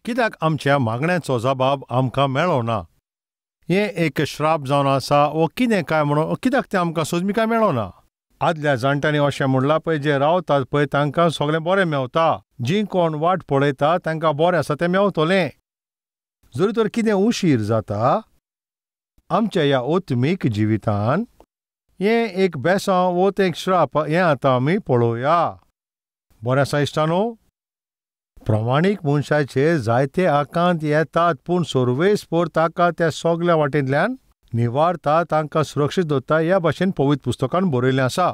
कित्याक आमच्या मागण्याचो जबाब आमकां मेळो ना? हें एक श्राप जावन आसा वो कितें काय म्हणून कित्याक तें आमकां सोजमिकाय मेळो ना? आदल्या जाणट्यांनी अशें म्हणलां पळय, जे रावतात पळय तांकां सगळें बरें मेवता, जीं कोण वाट पळयता तांकां बरें आसा तें मेवतलें. जरी तर कितें उशीर जाता आमच्या ह्या आत्मीक जिवितान, हें एक बेसांव वो तें एक श्राप, हें आतां आमी पळोवया. बरें आसा इश्टानो, प्रमाणीक मनशाचेर जायते आकांत येतात, पूण सर्वेस्पर ताका त्या सगल्या वाटेंतल्यान निवारता, तांकां सुरक्षीत दवरता. ह्या भाशेन पवित्र पुस्तकान बरयल्लें आसा.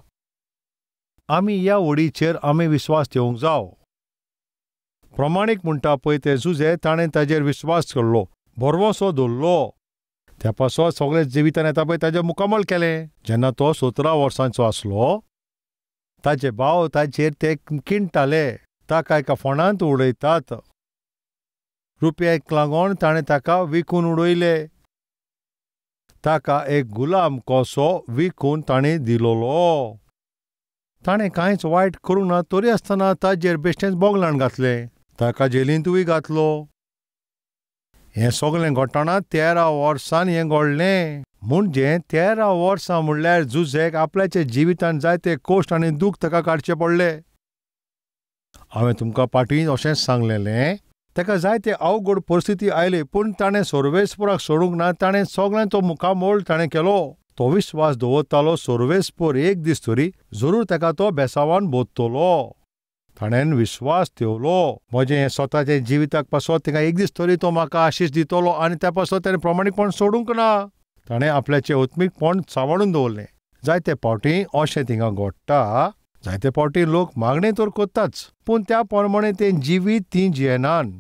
आमी ह्या वडीचेर आमी विस्वास दिवंक जाव. प्रमाणीक म्हणटा पळय ते जुजे, ताणें ताजेर विस्वास केल्लो, भरवंसो दवरलो. त्या पासत सगळें जिवितान येता पळय ताजें मुकमल केलें. जेन्ना तो 17 वर्सांचो आसलो, ताजे भाव ताजेर ते किणटाले, ताका एका फोंडांत उडयतात. रुपयाक लागून ताणें ताका विकून उडयले. ताका एक गुलाम कसो विकून ताणें दिलोलो. ताणें कांयच वायट करूंक ना, तरी आसतना ताजेर बेश्टेंच बोगलाण घातलें, ताका जेलींतूय घातलो. हें सगळें घडटना 13 वर्सांनी हें घडलें. म्हणजे 13 वर्सां म्हणल्यार जुजेक आपल्याच्या जिवितान जायते कश्ट आनी दूख ताका काडचे पडले. हांवें तुमकां फाटीं अशेंच सांगलेलें, ताका जायते अवघड परिस्थिती आयली, पूण ताणें सर्वेस्पराक सोडूंक ना. ताणें सगळ्यांचो मुखामोळ ताणें केलो. तो विस्वास दवरतालो सर्वेस्पर एक दीस तरी जरूर ताका तो बेसावान बोत्तलो. ताणें विस्वास ठेवलो, म्हजें हें स्वताचें जिविताक पासत ताका एक दीस तरी तो म्हाका आशीश दितलो. आनी त्या पासत ताणें प्रमाणीकपण सोडूंक ना. ताणें आपल्याचें आत्मीकपण सांबाळून दवरलें. जायते फावटी अशें थिंगा घडटा, जायते फावटी लोक मागणें तर करताच, पूण त्या प्रमाणे तें जिवीत तीं जियेनान.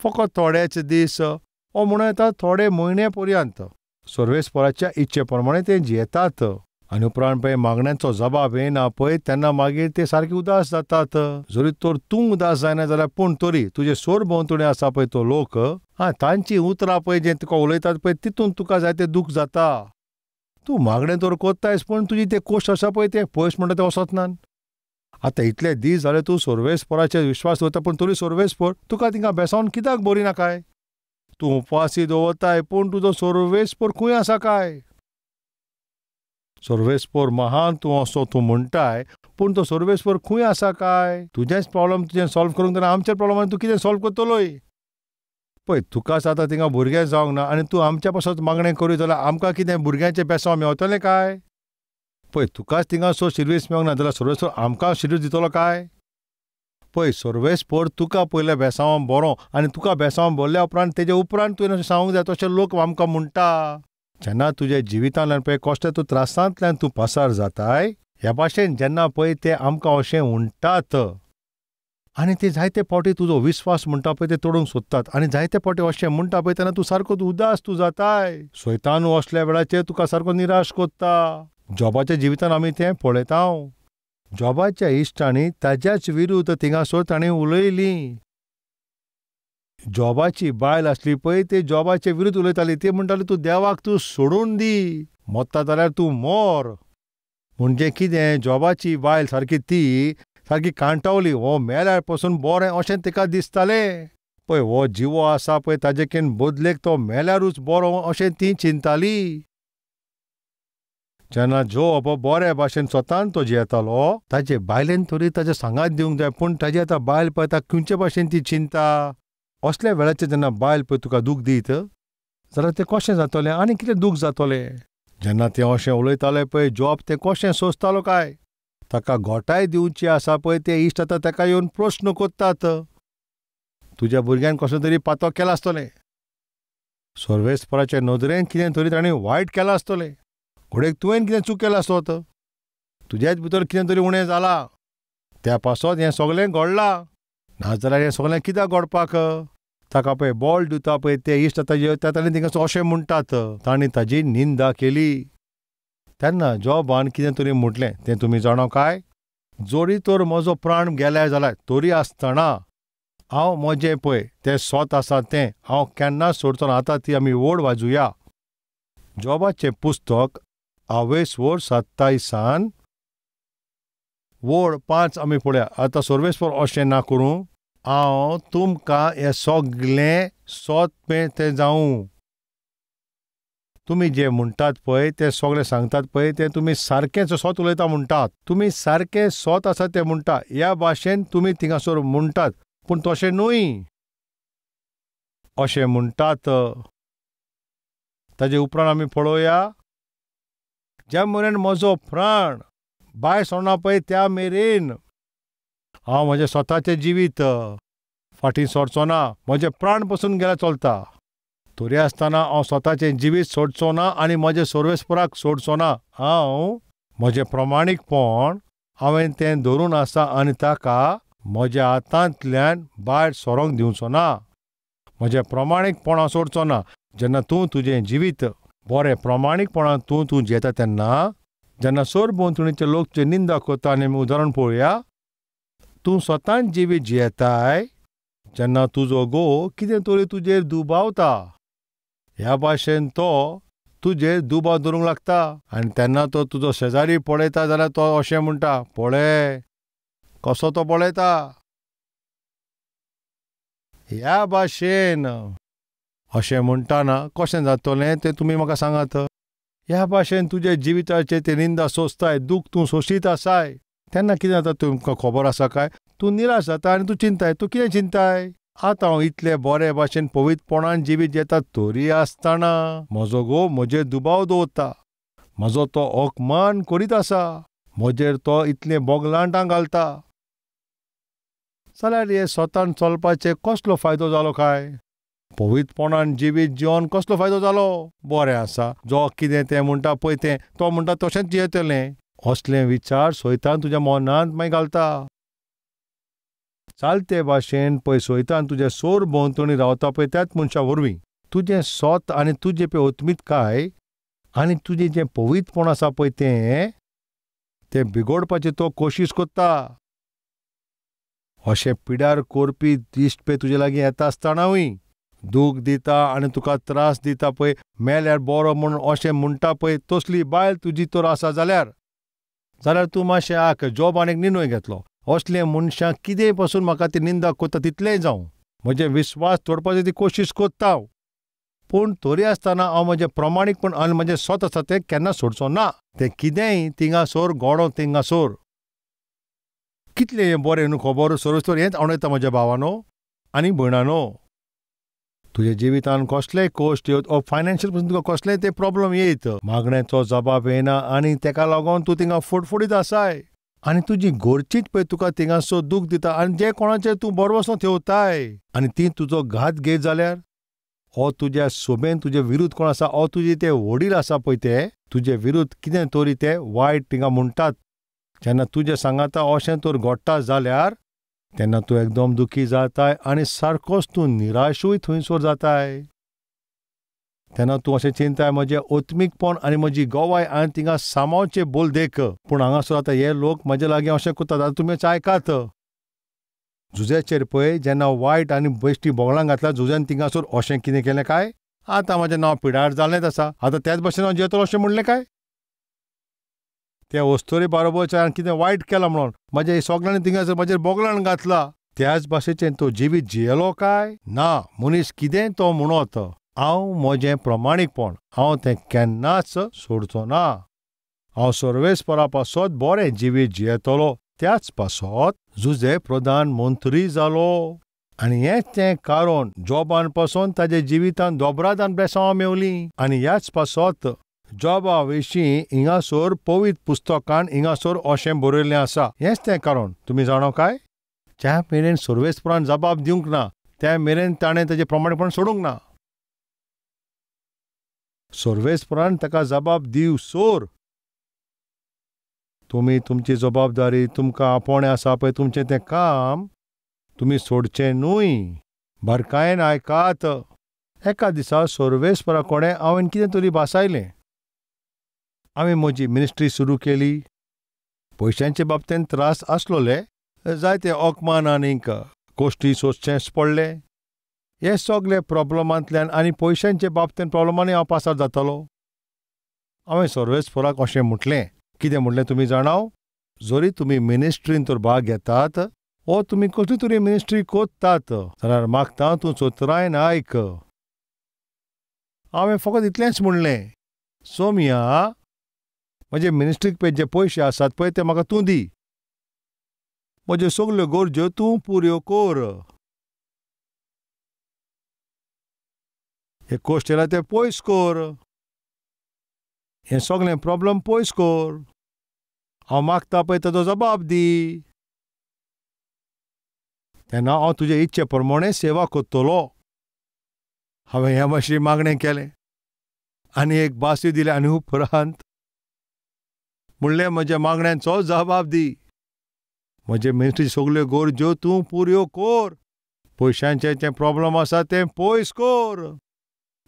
फकत थोडेच दीस ओ म्हणूं येता थोडे म्हयने पर्यंत सर्वेस्पराच्या इच्छे प्रमाणे ते जियेतात. आनी उपरांत पळय मागण्यांचो जबाब येना पळय, तेन्ना मागीर ते सारके उदास जातात. जरी तर तूं उदास जायना जाल्यार पूण तरी तुजे सोर भोंवतणी आसा पळय तो लोक, हा तांची उतरां पळय जें तुका उलयतात पळय तितून तुका जायते दूख जाता. तूं मागणें तर कोत्तायच, पूण तुजी ते कोश्ट आसा पळय ते पयस म्हणटा ते वचत नात. आतां इतले दीस जाले तूं सर्वेस्पराचेर विश्वास दवरता, पूण तरी सर्वेस्पर तुका थिंगा बेसावन कित्याक बरी ना काय? तूं उपवासी दवरताय, पूण तुजो सर्वेस्पर खंय आसा काय? सर्वेस्पर महान तूं असो तूं म्हणटाय, पूण तो सर्वेस्पर खंय आसा काय? तुजेंच प्रॉब्लम तुजें सॉल्व करूंक जाल्यार आमचे प्रॉब्लम तूं कितें सॉल्व करतलोय? पळय तुकाच आतां थिंगा भुरगें जावंक ना आनी तूं आमच्या पासत मागणें करूं जाल्यार आमकां कितें भुरग्यांचें बेसांव मेवतलें काय? पळय तुकाच थिंगा सो शिरवीस मेवंक ना जाल्यार सर्वेस्पर आमकां शिरवीस दितलो काय? पळय सर्वेस्पर तुका पयलें बेसांवान बरो, आनी तुका बेसांवान भरल्या उपरांत तेजे उपरांत तुवें सांगूंक जाय तशें लोक आमकां म्हणटा. जेन्ना तुज्या जिवितांतल्यान पळय कश्ट तूं त्रासांतल्यान तूं पासार जाताय, ह्या भाशेन जेन्ना पळय ते आमकां अशें म्हणटात आनी ते जायते फावटी तुजो विस्वास म्हणटा पळय ते तोडूंक सोदतात, आनी जायते फावटी अशें म्हणटा पळय तेन्ना तूं सारको उदास तूं जाताय. सैतान असल्या वेळाचेर तुका सारको निराश करता. जॉबाच्या जिवितान आमी तें पळयता. जॉबाच्या इश्टांनी ताज्याच विरुद्ध थिंगासर ताणें उलयली. जॉबाची बायल आसली पळय ते जॉबाचे विरुद्ध उलयताली. ती म्हणटाली तूं देवाक तूं सोडून दी, मरता जाल्यार तूं मोर. म्हणजे कितें, जॉबाची बायल सारकी ती सारकी कांटावली, हो मेल्यार पसून बरें अशें तिका दिसतालें. पळय हो जिवो आसा पळय ताजे can बदलेक तो मेल्यारूच बरो अशें ती चिंताली. जेन्ना जोब बरे भाशेन स्वतान तो जियेतालो, ताजे बायलेन तरी ताजे सांगात दिवंक जाय, पूण ताजी आतां बायल पळय आतां खंयचे भाशेन ती चिंता. असल्या वेळाचेर जेन्ना बायल पळय तुका दूख दीत जाल्यार तें कशें जातलें आनी कितें दूख जातलें? जेन्ना तें अशें उलयतालें पळय जॉब तें कशें सोंसतालो काय? ताका घोटाय दिवची आसा पळय ते इश्ट आतां ताका येवन प्रस्न करतात, तुज्या भुरग्यान कसलो तरी पातो केला आसतलें, सर्वेस्पराचे नदरेन कितें तरी ताणें वायट केलां आसतलें, घोडेक तुवें कितें चूक केलां आसत, तुज्याच भितर कितें तरी उणें जालां, त्या पासत हें सगळें घडलां, नाजाल्यार हें सगळें कित्याक घडपाक? ताका पळय बॉल दिता पळय ते इश्ट आतां येतात आनी तिंगा अशें म्हणटात, तांणी ताजी निंदा केली. तेन्ना जॉबान कितें तरी म्हटलें तें तुमी जाणा काय? जोरी तर म्हजो प्राण गेल्यार जाल्यार तरी आसतना हांव म्हजें पळय तें सोत आसा तें हांव केन्नाच सोडचो ना. आतां ती आमी व्हड वाजुया. जॉबाचें पुस्तक आवयस वोड 27 वोड 5 आमी पळया. आतां सर्वेस्पर अशें ना करूं, हांव तुमकां हें सगळें सोत तें जावं. तुमी जे म्हणटात पळय ते सगळे सांगतात पळय ते तुमी सारकेंच सोत उलयता म्हणटात, तुमी सारकें सोत आसा ते म्हणटा. ह्या भाशेन तुमी थिंगासर म्हणटात, पूण तशें न्हय अशें म्हणटात. ताजे उपरांत आमी पळोवया, ज्या मेरेन म्हजो प्राण भायर सरना पळय त्या मेरेन हांव म्हजें स्वताचें जिवीत फाटीं सरचो ना. म्हजें प्राण पसून गेल्यार चलता, तरी आसतना हांव स्वताचें जिवीत सोडचो ना आनी म्हजें सर्वेस्पराक सोडचो ना. हांव म्हजें प्रमाणीकपण हांवें तें धरून आसा आनी ताका म्हज्या हातांतल्यान भायर सरोंक दिवचो ना. म्हजें प्रमाणीकपण हांव सोडचो ना. जेन्ना तूं तुजें जिवीत बरें प्रमाणीकपणान तूं तूं जियेता तेन्ना, जेन्ना सरभोंवतणीचे लोक तुजे निंदा करता, आनी आमी उदाहरण पळोवया, तूं स्वतान जिवीत जियेताय जेन्ना तुजो घोव कितें तरी तुजेर दुबावता, ह्या भाशेन तो तुजेर दुबाव धरूंक लागता. आनी तेन्ना तो तुजो शेजारी पळयता जाल्यार तो अशें म्हणटा, पळय कसो तो पळयता. ह्या भाशेन अशें म्हणटाना कशें जातलें तें तुमी म्हाका सांगात. ह्या भाशेन तुज्या जिविताचेर ते निंदा सोंसताय, दूख तूं सोंशीत आसाय, तेन्ना कितें जाता तुमकां खबर आसा काय? तूं निराश जाता आनी तूं चिंताय. तूं कितें चिंताय? आतां हांव इतले बरे भाशेन पवित्रपणान जिवीत येता तरी आसतना म्हजो घोव म्हजेर दुबाव दवरता, म्हजो तो अपमान करीत आसा, म्हजेर तो इतले बोगलांटां घालता, जाल्यार हे स्वतान चलपाचें कसलो फायदो जालो काय? पवित्रपणान जिवीत जिवन कसलो फायदो जालो? बरें आसा, जो कितें तें म्हणटा पळय तें तो म्हणटा तशेंच जियेतलें. असले विचार सैतान तुज्या मनांत मागीर घालता. चालते भाशेन पळय सैतान तुज्या सोर भोंवतणी रावता पळय त्याच मनशा वरवीं तुजें सोत आनी तुजें पळय ओतमीतकाय आनी तुजें जें पवित्रपण आसा पळय तें तें बिगोडपाची तो कोशिश करता. अशें पिड्यार करपी दिश्ट पळय तुजे लागीं येता आसतनाय दूख दिता आनी तुका त्रास दिता पळय, मेल्यार बरो म्हणून अशें म्हणटा पळय, तसली बायल तुजी तर आसा जाल्यार जाल्यार तूं मातशें आक जॉबान एक निर्णय घेतलो. असले मनशां कितें पसून म्हाका ती निंदा करता तितलेंय जावं, म्हजें विस्वास तोडपाची ती कोशिश करता, पूण तरी आसतना हांव म्हजें प्रमाणीकपण आनी म्हजें स्वत आसा तें केन्ना सोडचो ना. तें कितेंय थिंगासर गोडो थिंगासर कितलें हें बरें न्हू खबर सोरसर. हेंच आवडटा म्हज्या भावानो आनी भयणानो. तुज्या जिवितान कसलेय कश्ट येत ओ फायनान्शियल पसून तुका कसलेय ते प्रॉब्लम येयत, मागण्याचो जबाब येना आनी तेका लागून तूं थिंगा फुडफुडीत आसाय आनी तुजी घरचीच पळय तुका थिंगासर दूख दिता आनी जे कोणाचेर तूं बरवसो थेवताय आनी ती तुजो घात घेत जाल्यार, ओ तुज्या सोबेन तुजे विरुद्ध कोण आसा, ओ तुजे ते वडील आसा पळय ते तुजे विरुद्ध कितें तरी ते वायट थिंगा म्हणटात. जेन्ना तुजें सांगाता अशें तर घडटा जाल्यार तेन्ना तूं एकदम दुखी जाताय आनी सारकोच तूं निराशूय थंयसर जाताय. तेन्ना तूं अशें चिंताय म्हजें ओत्मीकपण आनी म्हजी गवाय आनी थिंगा सामावचें बोल देख, पूण हांगासर आतां हे लोक म्हजे लागीं अशें करतात. आतां तुमी आयकात, झुजाचेर पळय जेन्ना वायट आनी बेश्टी बोगलां घातल्या झुजान थिंगासर अशें कितें केलें काय? आतां म्हजें नांव पिडार जालेंच आसा, आतां त्याच भाशेन हांव जियेतलो अशें म्हणलें काय? त्या वस्तोरी बारोबरच्यान कितें वायट केलां म्हणून म्हज्या सगळ्यांनी थिंगासर म्हजेर बोगलाण घातला, त्याच भाशेचें तो जिवीत जियेलो काय ना? मनीस कितें तो म्हणत, हांव म्हजें प्रमाणीकपण हांव तें केन्नाच सोडचो ना. हांव सर्वेस्परा पासत बरें जिवीत जियेतलो. त्याच पासत जुजे प्रधानमंत्री जालो आनी हेंच तें कारण जॉबान पासून ताज्या जिवितान दोबरादान बेसांवां मेवलीं. आनी ह्याच पासत जॉबा विशीं हिंगासर पवित्र पुस्तकान हिंगासर अशें बरयल्लें आसा. हेंच तें कारण. तुमी जाणा काय, ज्या मेरेन सर्वेस्परान जबाब दिवंक ना त्या मेरेन ताणें ताजें प्रमाणपण सोडूंक ना. सर्वेस्परान ताका जबाब दिवसर तुमी तुमची जबाबदारी, तुमकां आपोवणें आसा पळय तुमचें तें काम तुमी सोडचें न्हय. बारकायेन आयकात, एका दिसा सर्वेस्परा कडेन हांवें कितें तरी भासायलें. हांवें म्हजी मिनिस्ट्री सुरू केली. पयशांचे बाबतींत त्रास आसलोले, जायते अपमान आनीक कोश्टी सोंसचेंच पडले. हे सगळे प्रॉब्लमांतल्यान आनी पयशांचे बाबतींत प्रॉब्लमांनी हांव पासार जातालो. हांवें सर्वेस्पराक अशें म्हटलें, कितें म्हटलें तुमी जाणाव, जरी तुमी मिनिस्ट्रीन तर भाग घेतात ओ तुमी कसली तरी मिनिस्ट्री कोत्तात जाल्यार मागता तूं चतुरायेन आयक. हांवें फकत इतलेंच म्हणलें, सोमया म्हजे मिनिस्ट्रीक पळय जे पयशे आसात पळय ते म्हाका तूं दी, म्हज्यो सगल्यो गरज्यो तूं पुऱ्यो कर, हे कोश्ट येयला ते पयस कर, हें सगळें प्रॉब्लम पयस कर, हांव मागता पळय ताजो जबाब दी, तेन्ना हांव तुजे इच्छे प्रमाणे सेवा करतलो. हांवें ह्या मातशें मागणें केलें आनी एक भासूय दिलें आनी उपरांत म्हणलें म्हज्या मागण्यांचो जबाब दी, म्हजे मिनिस्ट्री सगल्यो गरज्यो तूं पुऱ्यो कर, पयशांचें जें प्रॉब्लम आसा तें पयस कर,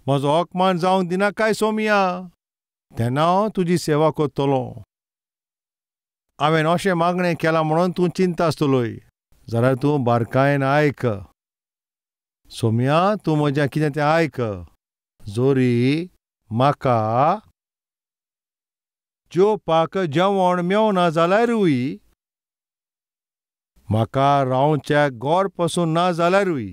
म्हजो अपमान जावंक दिनाकाय सोमया, तेन्ना हांव तुजी सेवा करतलो. हांवें अशें मागणें केलां म्हणून तूं चिंता आसतलोय जाल्यार तूं बारकायेन आयक. सोमया तूं म्हजें कितें तें आयक. जोरी म्हाका जेवपाक जेवण मेवना जाल्यारूय, म्हाका रावच्या घर पसून ना जाल्यारूय,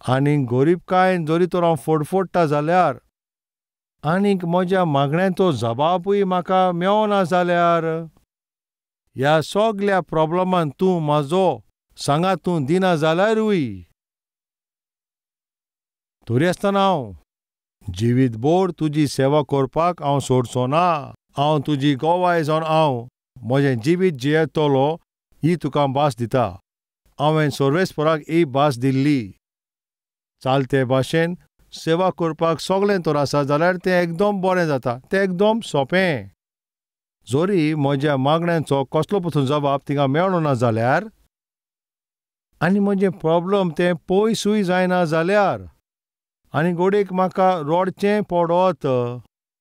आनी गरिबकायेन जरी तर हांव फडफडटा जाल्यार, आनीक म्हज्या मागण्यांचो जबाबूय म्हाका मेवना जाल्यार, ह्या सगल्या प्रॉब्लमान तूं म्हाजो सांगा तूं दिना जाल्यारूय, तरी आसतना हांव जिवीतभर तुजी सेवा करपाक हांव सोडचो ना. हांव तुजी गवाय जावन हांव म्हजें जिवीत जियेतलो ही तुका भास दिता. हांवें सर्वेस्पराक ही भास दिल्ली. चालते भाशेन सेवा करपाक सगळें तर आसा जाल्यार तें एकदम बरें जाता, तें एकदम सोंपें. जरी म्हज्या मागण्यांचो कसलो पसून जबाब तिका मेळना ना जाल्यार आनी म्हजें प्रॉब्लम तें पयसूय जायना जाल्यार, आनी गोडेक म्हाका रडचें पडत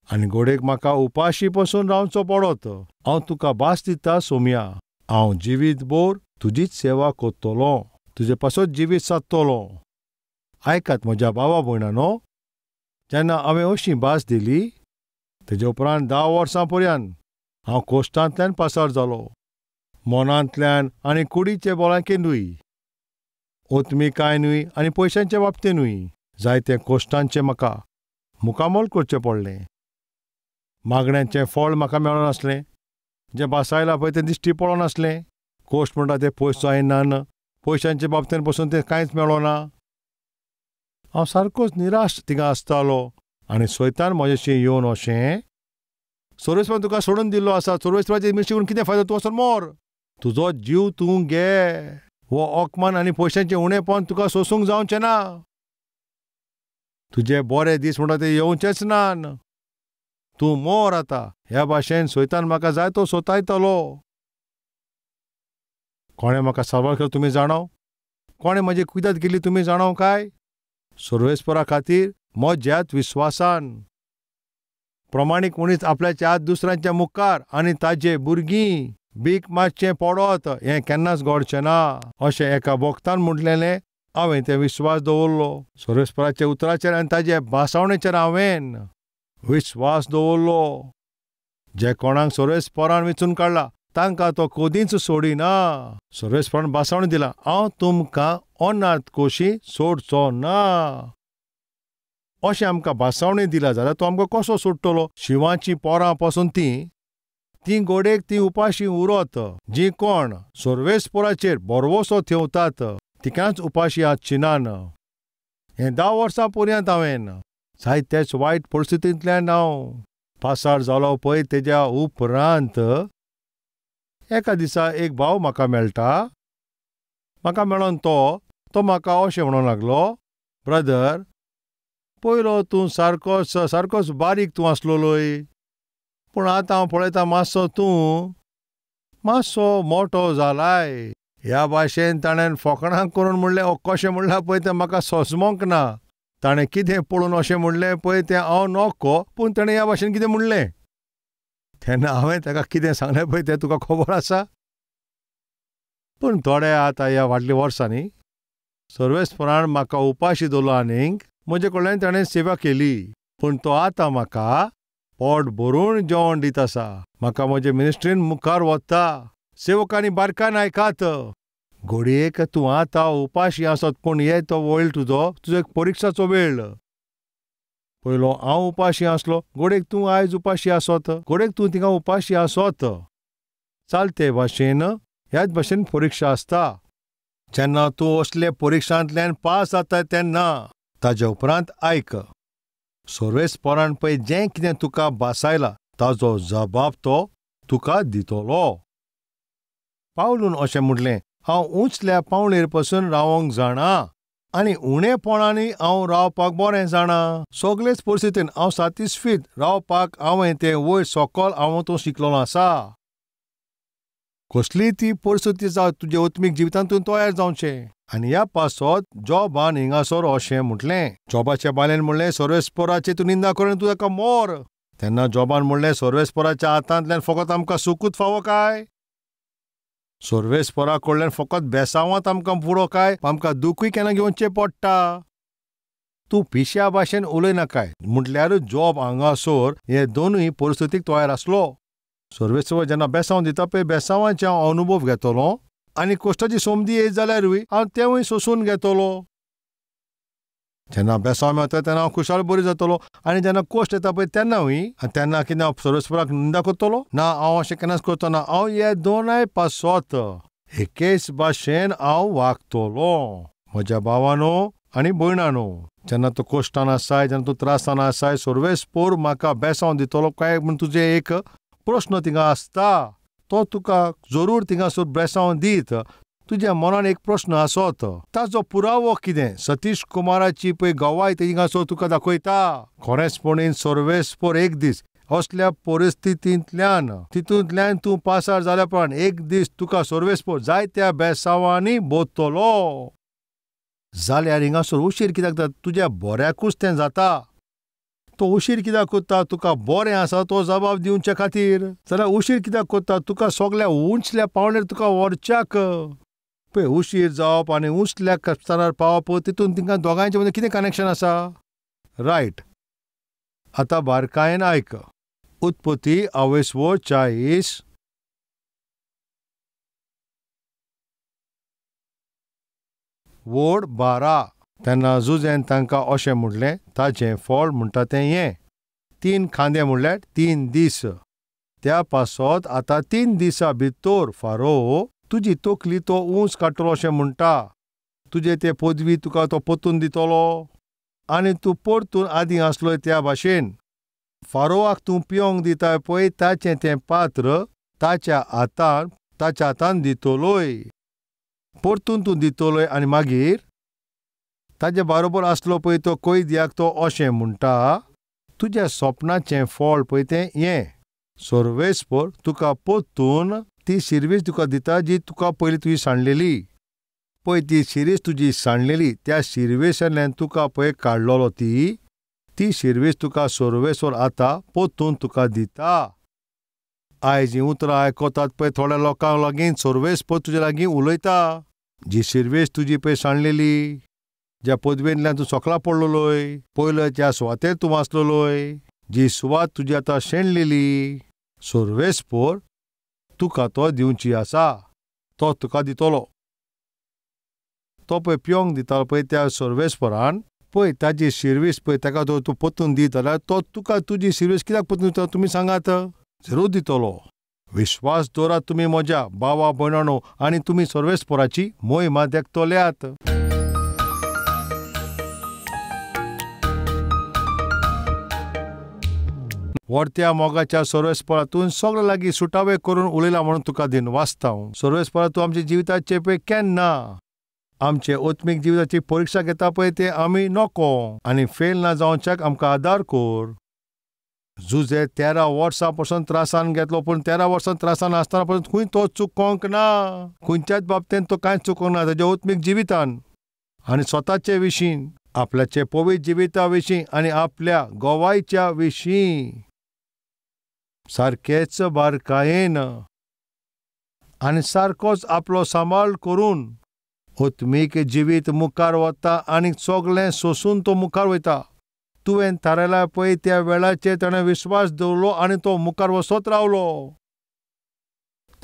आनी गोडेक म्हाका उपाशी पसून रावचो पडत, हांव तुका भास दिता सोमया, हांव जिवीतभर तुजीच सेवा करतलो, तुजे पासत जिवीत सादतलो. आयकात म्हज्या भावा भयणानो, जेन्ना हांवें अशी भास दिली तेजे उपरांत 10 वर्सां पर्यंत हांव कोश्टांतल्यान पासार जालो, मनांतल्यान आनी कुडीचे भलायकेनूय, ओतमिकायनूय आनी पयशांचे बाबतीनूय जायते कोश्टांचें म्हाका मुकामोल करचें पडलें. मागण्यांचें फळ म्हाका मेळनासलें, जें भासायलां पळय तें दिश्टी पडनासलें. कोश्ट म्हणटा तें पयस जायना, पयशांचे बाबतीन पसून तें कांयच मेळना. हांव सारकोच निराश थिंगा आसतालो आनी स्वतान म्हजेशी येवन अशें, सर्वेस्परान तुका सोडून दिल्लो आसा, सर्वेस्पराचे मिश्री करून कितें फायदो, तूं वचून मोर, तुजो जीव तूं घे, हो अपमान आनी पयशांचें उणेपण तुका सोसूंक जावचें ना, तुजे बरे दीस म्हणटा ते येवचेच ना, तूं मोर आतां. ह्या भाशेन स्वतान म्हाका जाय तो सोतायतलो. कोणें म्हाका साल्वार केलो तुमी जाणाव, कोणें म्हजी कुयदाद केली तुमी जाणाव काय? सर्वेस्परा खातीर म्हज्याच विस्वासान. प्रमाणीक मनीस आपल्याच्या हात दुसऱ्यांच्या मुखार आनी ताजे भुरगीं भीक मागचें पडत हें केन्नाच घडचें ना अशें एका भक्तान म्हटलेलें. हांवें तें विस्वास दवरलो सर्वेस्पराच्या उतराचेर आनी ताजे भासावणेचेर हांवें विस्वास दवरलो. जे कोणाक सर्वेस्परान वेंचून काडला तांकां तो कदींच सोडिना. सर्वेस्परान भासावणी दिला, हांव तुमकां अनाथ कशी सोडचो ना. अशें आमकां भासावणी दिला जाल्यार तो आमकां कसो सोडटलो? शिंवाचीं पोरां पासून तीं गोडेक तीं उपाशी उरत, जीं कोण सर्वेस्पराचेर भरवसो थेवतात तिकाच उपाशी आसची ना. हें 10 वर्सां पर्यंत हांवें जायत्याच वायट परिस्थितींतल्यान हांव पासार जालो पळय. तेज्या उपरांत एका दिसा एक भाव म्हाका मेळटा. म्हाका मेळोन तो म्हाका अशें म्हणूंक लागलो, ब्रदर पयलो तूं सारकोच सारकोच बारीक तूं आसलोलोय, पूण आतां हांव पळयता मातसो तूं मातसो मोटो जालाय. ह्या भाशेन ताणें फकाणां करून म्हणलें. कशें म्हणलां पळय तें म्हाका सोंसमोंक ना. ताणें कितें पळोवन अशें म्हणलें पळय तें हांव नको, पूण ताणें ह्या भाशेन कितें म्हणलें तेन्ना हांवें ताका कितें सांगलें पळय तें तुका खबर आसा. पूण थोडे आतां ह्या फाटल्या वर्सांनी सर्वेस्परान म्हाका उपाशी दवरलो आनीक म्हजे कडल्यान ताणें सेवा केली, पूण तो आतां म्हाका पोट भरून जेवण दीत आसा. म्हाका म्हजे मिनिस्ट्रीन मुखार वता. सेवकांनी बारकायन आयकात, घडयेक तूं आतां उपाशी आसत, पूण हे तो वेळ तुजो, तुजो एक परिक्षाचो वेळ. पयलो हांव उपाशी आसलो, घडयेक तूं आयज उपाशी आसत, घडयेक तूं थिंगा उपाशी आसत. चलते भाशेन ह्याच भाशेन परिक्षा आसता. जेन्ना तूं असले परिक्षांतल्यान पास जाता तेन्ना ताज्या उपरांत आयक, सर्वेस्परान पळय जें कितें तुका भासायला ताजो जबाब तो तुका दितलो. पावलून अशें म्हटलें, हांव उंचल्या पावणेर पसून रावंक जाणा आनी उणेपणांनी हांव रावपाक बरें जाणा. सगळेच परिस्थितीन हांव सातिस्फीत रावपाक हांवें तें वयर सकल हांव तो शिकलेलो आसा. कसली ती परिस्थिती जावं तुज्या आत्मीक जिवितांत तूं तयार जावचें. आनी ह्या पासत जॉबान हिंगासर अशें म्हटलें, जॉबाच्या बायलेन म्हणलें, सर्वेस्पराची तूं निंदा करून तूं ताका मोर. तेन्ना जॉबान म्हणलें, सर्वेस्पराच्या हातांतल्यान फकत आमकां सुकूच फावो काय? सर्वेस्परा कडल्यान फकत बेसांवांत आमकां पुरो काय? आमकां दुखूय केन्ना घेवचें पडटा. तूं पिश्या भाशेन उलयनाकाय. म्हटल्यारूच जॉब हांगासर हे दोनूय परिस्थितीक तयार आसलो. सर्वेस्पर जेन्ना बेसांव दिता पळय, बेसांवांचे हांव अनुभव घेतलो आनी कश्टाची सोमदी येत जाल्यारूय हांव तेंवूय सोंसून घेतलो. जेन्ना बेसांव मेळटा तेन्ना हांव खुशाल बरी जातलो, आनी जेन्ना कश्ट येता पळय तेन्नाय, आनी तेन्ना कितें हांव सर्वेस्पराक निंदा करतलो? ना, हांव अशें केन्नाच करचो ना. हांव हे दोनाय पासत एकेच भाशेन हांव वागतलो. म्हज्या भावानो आनी भयणानो, जेन्ना तूं कश्टान आसाय, जेन्ना तूं त्रासान आसाय, सर्वेस्पर म्हाका बेसांव दितलो काय म्हूण तुजें एक प्रश्न थिंगा आसता. तो तुका जरूर थिंगासर बेसांव दीत. तुज्या मनान एक प्रश्न आसत, ताजो पुरावो कितें? सतीश कुमाराची पळय गवाय थिंगासर तुका दाखयता. खरेंचपणीन सर्वेस्पर एक दीस असल्या परिस्थितींतल्यान, तितूंतल्यान तूं पासार जाल्या उपरांत एक दीस तुका सर्वेस्पर जायत्या बेसांवांनी बोतलो. जाल्यार हिंगासर उशीर कित्याक जाता? तुज्या बऱ्याकूच तें जाता. तो उशीर कित्याक करता? तुका बरें आसा तो जबाब दिवचे खातीर. जाल्यार उशीर कित्याक करता? तुका सगल्या उंचल्या पावणेर तुका व्हरच्याक. पळय, उशीर जावप आनी उंचल्या स्तरार पावप तितून तिंका दोगांयचे मदीं कितें कनेक्शन आसा? रायट, आतां बारकायेन आयक. उत्पत्ती आवयसवो 40 वोड 12. तेन्ना जुजेन तांकां अशें म्हणलें, ताजें फळ म्हणटा तें हें, 3 खांदे म्हणल्यार 3 दीस. त्या पासत आतां 3 दिसां भितर फारो तुजी तकली तो ऊंच काडटलो अशें म्हणटा. तुजे ते पदवी तुका तो परतून दितलो आनी तूं परतून आदीं आसलो त्या भाशेन. फारोवाक तूं पिवंक दिताय पळय ताचें तें पात्र ताच्या हातान दितलोय, परतून तूं दितलोय. आनी मागीर ताजे बारोबर आसलो पळय तो कैद्याक तो अशें म्हणटा, तुज्या सपनाचें फळ पळय तें हें, सर्वेस्पर तुका परतून ती शिरवीस तुका दिता जी तुका पयलीं तुजी सांडलेली. पळय ती शिरीस तुजी सांडलेली, त्या शिरवेसांतल्यान तुका पळय काडलेलो ती शिरवीस तुका सर्वेस्पर आतां परतून तुका दिता. आयज हीं उतरां आयकतात पळय थोड्या लोकांक लागीं सर्वेस्पर तुजे लागीं उलयता. जी शिरवीस तुजी पळय सांडलेली, ज्या पदवेंतल्यान तूं सकला पडलेलोय, पयलो ज्या सुवातेर तूं आसलेलोय, जी सुवात तुजी आतां शेणलेली, सर्वेस्पर तुका तो दिवची आसा, तो तुका दितलो. तो पळय पिवंक दितालो पळय त्या सर्वेस्परान पळय ताजी शिरवीस पळय ताका तो तूं परतून दित जाल्यार तो तुका तुजी शिरवीस कित्याक परतून दितलो तुमी सांगात? जरूर दितलो. विश्वास दवरात तुमी म्हज्या भावा भयणानो आनी तुमी सर्वेस्पराची मोहिमा देखतल्यात. व्हडत्या मोगाच्या सर्वेस्परा तूं सगळे लागीं सुटावे करून उलयला म्हणून तुका दिन वाचता हांव. सर्वेस्परा तूं आमच्या जिविताचे पळय केन्ना आमचे आत्मीक जिविताची परिक्षा घेता पळय ते आमी नको आनी फेल ना जावच्याक आमकां आदार कर. जुजे 13 वर्सां पसून त्रासान घेतलो, पूण 13 वर्सां त्रासान आसतना पसून खंय तो चुकोंक ना, खंयच्याच बाबतींत तो कांयच चुकोंक ना ताज्या आत्मीक जिवितान आनी स्वताचे विशीं, आपल्याचे पवित्र जिविता विशीं आनी आपल्या गोवायच्या विशीं सारकेच बारकायेन आनी सारकोच आपलो सांबाळ करून आत्मीक जिवीत मुखार वता आनी सगळें सोंसून तो मुखार वयता. तुवें थारायला पळय त्या वेळाचेर ताणें विस्वास दवरलो आनी तो मुखार वचत रावलो.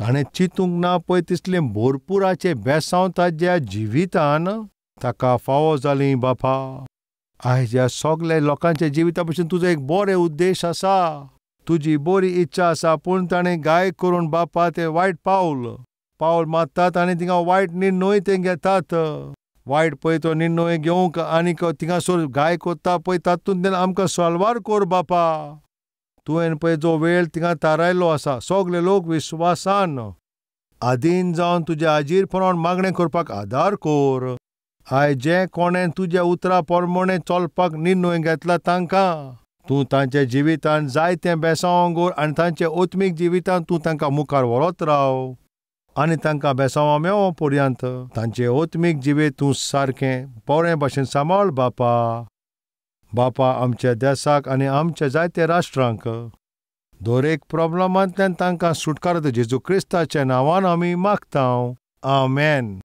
ताणें चिंतूंक ना पळय तितलें भरपुराचें बेसांव ताज्या जिवितान ताका फावो जालीं बापा. आयज ह्या सगल्या लोकांच्या जिविता भशेन तुजो एक बरो उद्देश आसा, तुजी बरी इच्छा आसा, पूण ताणें गाय करून बापा तें वायट पावल पावल मारतात आनी थिंगा वायट निर्णय ते घेतात. वायट पळय तो निर्णय घेवंक आनी थिंगासर गाय करता पळय तातूंतल्यान आमकां सलवार कर बापा. तुवें पळय जो वेळ थिंगा थारायल्लो आसा सगले लोक विस्वासान आदीन जावन तुज्या हाजीर प्रमाण मागणें करपाक आदार कर. आयज जे कोणें तुज्या उतरा प्रमाणें चलपाक निर्णय घेतला तांकां तूं तांच्या जिवितान जायतें बेसांव कर आनी तांच्या आत्मीक जिवितान तूं तांकां मुखार व्हरत राव आनी तांकां बेसांवां मेवो पर्यंत तांचे आत्मीक जिवीत तूं सारकें बरें भशेन सांबाळ बापा. बापा आमच्या देसाक आनी आमच्या जायत्या राष्ट्रांक दर एक प्रॉब्लमांतल्यान तांकां सुटकारो जेजू क्रिस्ताच्या नांवान आमी मागता. आमेन.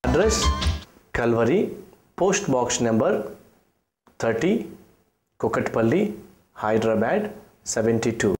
Address: Calvary, post box number 30, Kukatpally, Hyderabad 72.